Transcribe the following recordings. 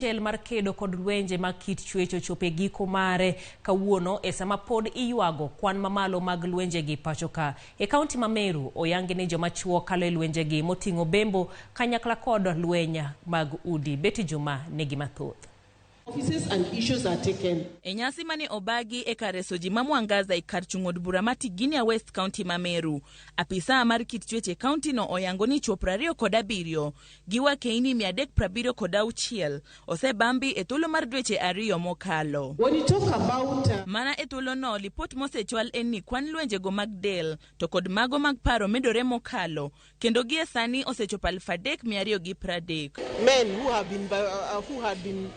Achiel mar kedo kod lwenje mag kit chwech ochopo e giko mare kawuono e sama pod iywago kwan mamalo mag lwenjegi pachoka. E kaunti ma Meru, oyangi ni joma chuo kalo e lwenjegi moting'o bembo kanyakla kod lweny mag udi. Betty Juma nigi mathoth. Offices and issues are taken. E nyasi mane obagi e kar reso ji ma Mwangaza e kar chung' od bura ma Tigania West County ma Meru, apisa mar kit chwech e kaunti no oyango ni chwo 27 gi wakeini 376 osebambi e thuolo mar dweche ariyo mokalo. When you talk about Mana e thuolono, lipot mosechwal en ni kwan lwenjego mag del to kod mago mag paro medore mokalo kendo gie sani osechopo 3230. Men who have been who had been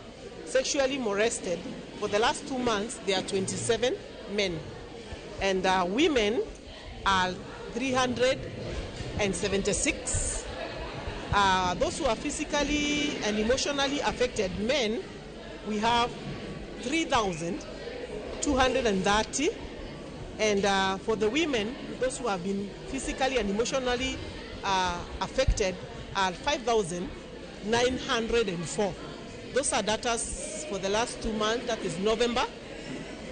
sexually molested for the last 2 months, there are 27 men, and women are 376. Those who are physically and emotionally affected, men, we have 3,230. And for the women, those who have been physically and emotionally affected are 5,904. Those are data for the last 2 months, that is November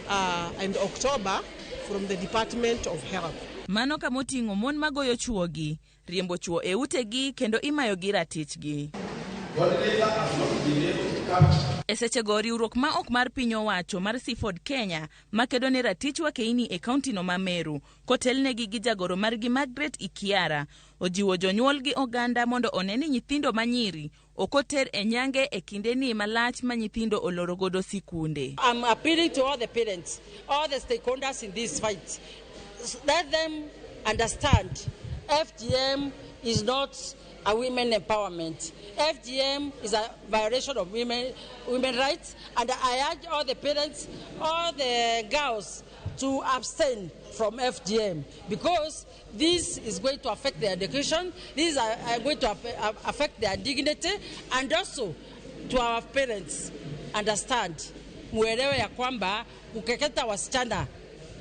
and October, from the Department of Health. Mano kamoting'o mon magoyo chuogi, riembo chuo e utegi kendo imayogi ratichgi. E sechego riwruok ma ok mar piny owacho mar CEFORD Kenya makedo ne ratich wakeini e kauntino ma Meru kotelnegi gi jagoro margi Margaret Ikiara ojiwo jonyuol gi oganda mondo one ni nyithindo manyiri ok oter e nyange e kindeni malach ma nyithindo oloro godo sikunde. I'm appealing to all the parents, all the stakeholders in this fight. Let them understand FGM is not a women empowerment. FGM is a violation of women rights, and I urge all the parents, all the girls to abstain from FGM because this is going to affect their education, this is going to affect their dignity, and also to our parents, understand, muelewe ya kwamba kukeketa wasichana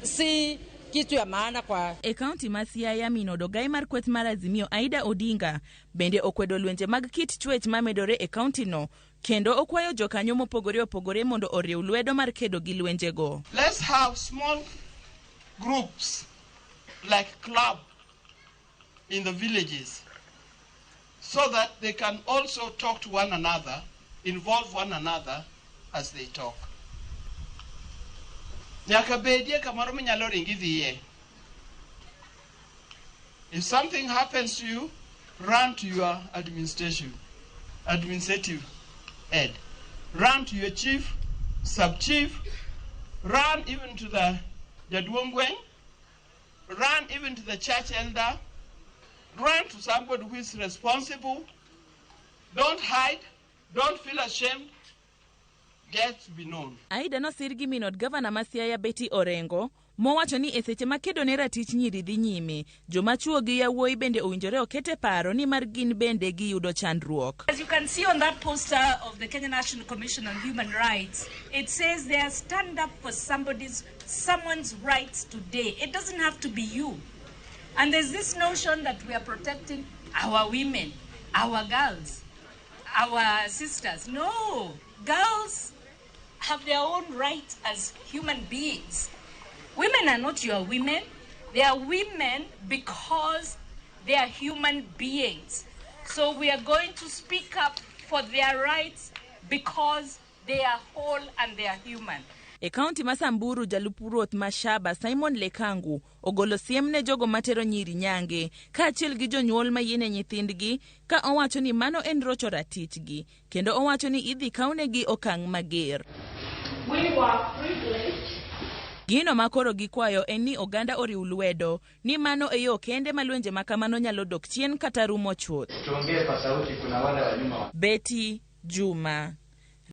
si kitu ya maana kwa E kaunti ma Siaya, min od ogai mar kweth mar Azimio Aida Odinga bende okwedo lwenje mag kit chwech mamedore e kauntino kendo okwayo jokanyo mopogore opogore mondo oriw lwedo mar kedo gi lwenjego. Let's have small groups like club in the villages so that they can also talk to one another, involve one another as they talk. Nyaka bedie kamoro minyalo ringi dhiye. If something happens to you, run to your administrative head. Run to your chief, sub-chief, run even to the jaduong' gweng', run even to the church elder, run to somebody who is responsible. Don't hide, don't feel ashamed, get to be known. Aida nosir gi min od gavana ma Siaya Betty Orengo mowacho ni e seche ma kedo ne ratich nyiri dhi nyime, joma chuo gi yawuoyi bende owinjore oket e paro ni mar gin bende giyudo chandruok. As you can see on that poster of the Kenya National Commission on Human Rights, it says there, "Stand up for someone's rights today." It doesn't have to be you. And there's this notion that we are protecting our women, our girls, our sisters. No, girls have their own rights as human beings. Women are not your women. They are women because they are human beings. So we are going to speak up for their rights because they are whole and they are human. E kaunti ma Samburu, jalup ruoth ma Shaba Simon Lekangu ogolo siem ne jogo matero nyiri nyange kaachiel gi jonyuol mayiene nyithindgi ka owacho ni mano en rocho ratichgi kendo owacho ni idhi kawnegi okang' mager. We were privileged Gino ma koro gikwayo en ni oganda oriw lwedo ni mano e yo kende ma lwenje ma kamano nyalo dok chien kata rumo chuth. Tuongee kwa sauti, kuna wale wa nyuma. Betty Juma.